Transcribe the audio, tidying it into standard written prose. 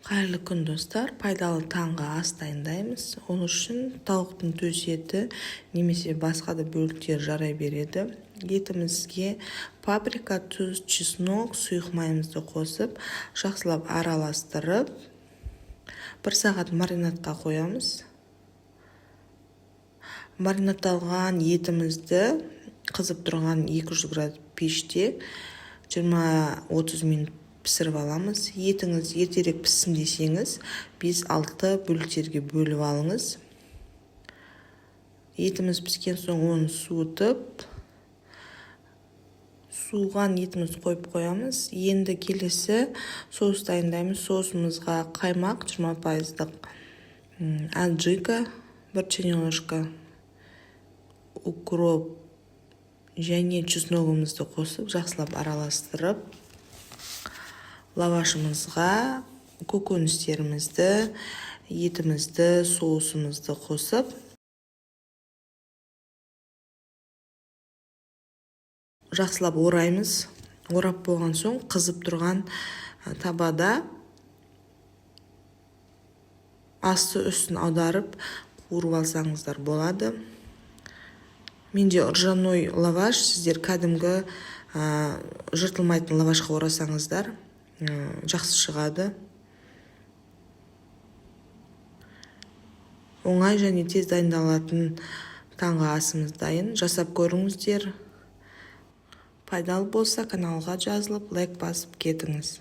Қайырлы күн, достар! Пайдалы таңғы ас дайындаймыз. Ол үшін тауықтың төс еті немесе басқа да бөліктері жарай береді. Етімізге паприка, тұз, чеснок, сұйық майымызды қосып, жақсылап араластырып, бір сағат маринадқа қоямыз. Маринадталған етімізді қызып тұрған 200 градус пеште 20-30 минут пісіріп аламыз. Етіңіз ертерек піссін десеңіз, 5-6 бөліктерге бөліп алыңыз. Етіміз піскен соң, оны суытып, суыған етімізді қойып қоямыз. Енді келесі соус дайындаймыз. Соусымызға қаймақ 20 пайыздық, аджика, 1 чайная ложка укроп және чесногымызды қосып, жақсылап араластырып, лавашымызға көкөністерімізді, етімізді, соусымызды қосып, жақсылап ораймыз. Орап болған соң, қызып тұрған табада асты үстін аударып, қуырып алсаңыздар болады. Менде ржаной лаваш, сіздер кәдімгі жыртылмайтын лавашқа орасаңыздар, жақсы шығады. Оңай және тез дайындалатын таңғы асымыз дайын. Жасап көріңіздер. Пайдалы болса, каналға жазылып, лайк басып кетіңіз.